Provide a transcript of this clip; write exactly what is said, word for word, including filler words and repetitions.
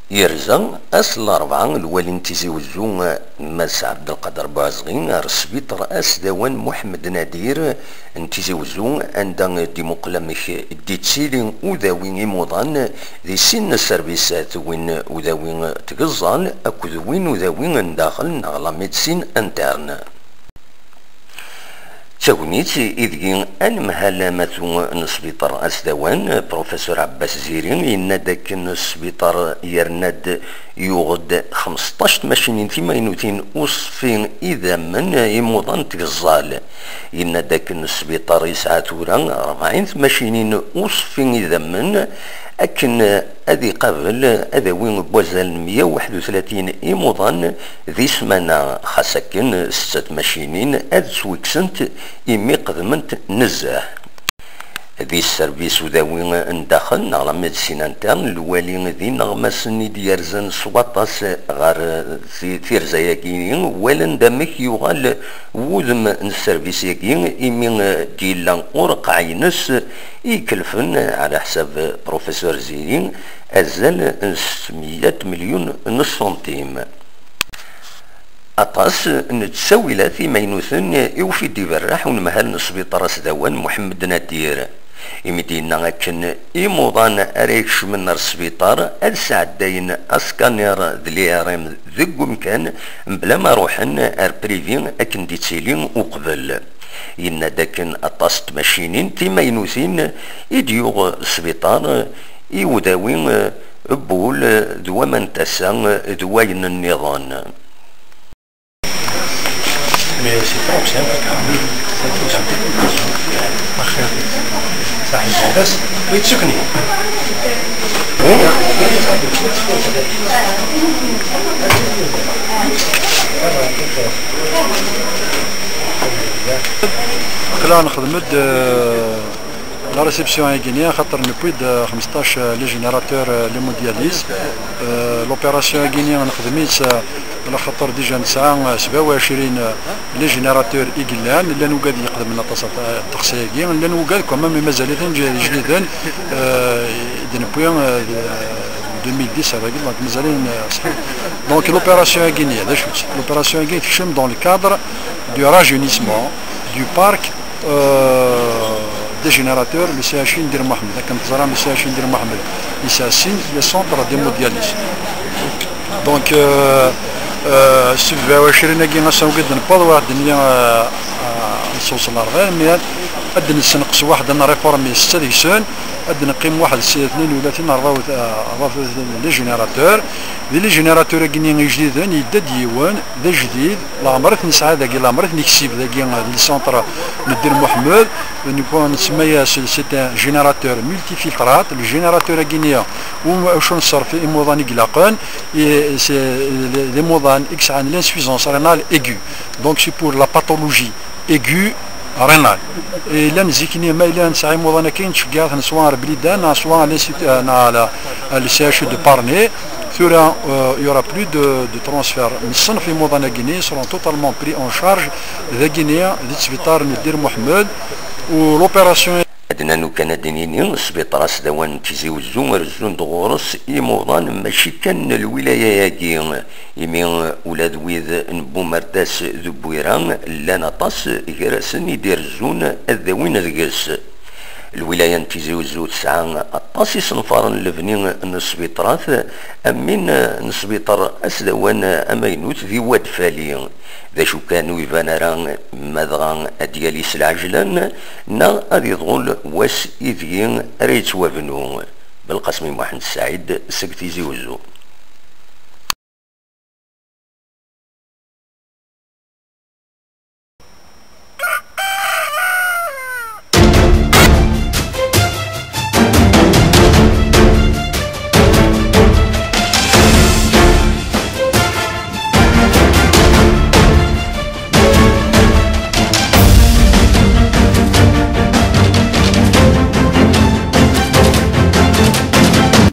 Yerza ass n larebɛa lwali n Tizi Wezzu, Mass Ɛebdelqader Buɛezɣi, ar sbiṭer asdawan Muḥemmed Nadir n Tizi Wezzu, anda d-imuqel amek d-ittili udawi imuḍan di sin n sserbisat, win udawi tgeẓẓal akked win udawi n daxel neɣ la médecine interne. D tagnit ideg anemhal amatu n sbiṭer asdawan, Professeur Ɛebbas Ziri, yenna-d akken sbiṭer yerna-d yuɣ-d xmesṭac tmacinin timaynutin uṣfi idammen imuḍan n tgeẓẓal. Yenna-d akken sbiṭer yesɛa tura rebɛin tmacinin uṣfi idammen akken ad iqabel adawi n wazal n meyya u waḥed u tlatin imuḍan di ssmana, xas akken setta tmacinin ad ttwikksent imi qedment nezzeh. Di sserbis udawi n daxel neɣ la médecine interne, lwali d ineɣmasen i d-yerzan s waṭas ɣer ti-, tirza-yagi, walan-d amek yuɣal wudem n sserbis-yagi imi d-yella ureqqeɛ ines i ikelfen, ɛla ḥsab Professeur Ziri, azal n setmeyya milyun n ṣṣuntim. Aṭas n ttawilat imaynuten i ufid iberreḥ unemhal n sbiṭar asdawan Muḥemmed Nadir, imi d-yenna akken imuḍan ara ikecmen ar sbiṭar ad sɛeddayen askanir d l'I R M deg umkan, mebla ma ruḥen ar privi akken d-ittili uqbel. Yenna-d akken aṭas n tmacinin timaynutin i d-yuɣ sbiṭar i udawi n wul d waman n tasa d wayen nniḍen. Mais c'est trop simple. Axir. Saḥit bas. Oui, tsukni. Aql-aɣ nexdem-d, euh, la réception-agi-nni, axaṭer newwi-d, euh, xmesṭac, euh, les générateurs, euh, l'hémodialyse. Euh, l'opération-agi-nni nexdem-itt, euh, ala xaṭer déjà nesɛa, euh, sebɛa u ɛecrin, euh, les générateurs i yellan, llan wigad yexdmen aṭas, euh, ddexs-agi, llan wigad quand même mazal-iten j-, jdiden, euh, i d-newwi, euh, de, deux mille dix ar dagi, donc mazal-iten, euh, ṣeḥḥa. Donc l'opération-agi-nni, d acu-tt? L'opération-agi tekcem dans le cadre du rajeunissement du parc, euh, des générateurs, le C H U n Dir Mohamed. Akken teẓram, le C H U n Dir Mohamed yesɛa sin les centres d'hémodialyse. Donc, euh, euh, sebɛa u ɛecrin-agi ass-a wigi d-newweḍ, waḥed-nni, euh, euh, nṣewṣel ar ɣir, mais ad d-nessenqes waḥed, ad nréformi setta deg-sen, ad d-neqqim waḥed s tnin u tlatin, rebɛa u, euh, rebɛa u tlatin les générateurs. Di les générateurs-agi-nni ijdiden, yedda-d yiwen, d ajdid, leɛmer i t-nesɛa dagi, leɛmer i t-neksib dagi, di le centre n Ddir Moḥemmed, nsemma-yas, c'est un générateur multifiltrate. Le générateur-agi-nni, u-, acu neṣṣerf imuḍan i ilaqen, i, c'est, d imuḍan i yesɛan l'insuffisance rénale aiguë. Donc c'est pour la pathologie aiguë rénale. Et llan zik-nni, ma yella nesɛa imuḍan akka, nettceggiɛ-ten swa ar Blidan, neɣ swa à l'institut, euh, neɣ à la, à le C H U de Parnay. Tura, euh, il y aura plus de, de transfert. Nṣenf imuḍan-agi-nni seront totalement pris en charge dagi-nni di ttbiṭar n Ddir Moḥemmed. U l'opération. Ad nanu kan ad d-nini, sbiṭar asdawan n Tizi Wezzu rezzun-d ɣur-s imuḍan mačči kan n lwilaya-agi, imi ula d wid n Bumerdas d Bwira llan aṭas gar-asen i d-irezzun ad d-awin deg-s. Lwilaya n Tizi Wezzu tesɛa aṭas isenfaren n lebni n sbiṭrat, am win n sbiṭar asdawan amaynut di Wad Fali. D acu kan, ur iban ara ma dɣa ad d-yali s lɛejlan neɣ ad iḍul wass ideg ara yettwabnu. Belqasem I Muḥend Ssaɛid seg Tizi Wezzu.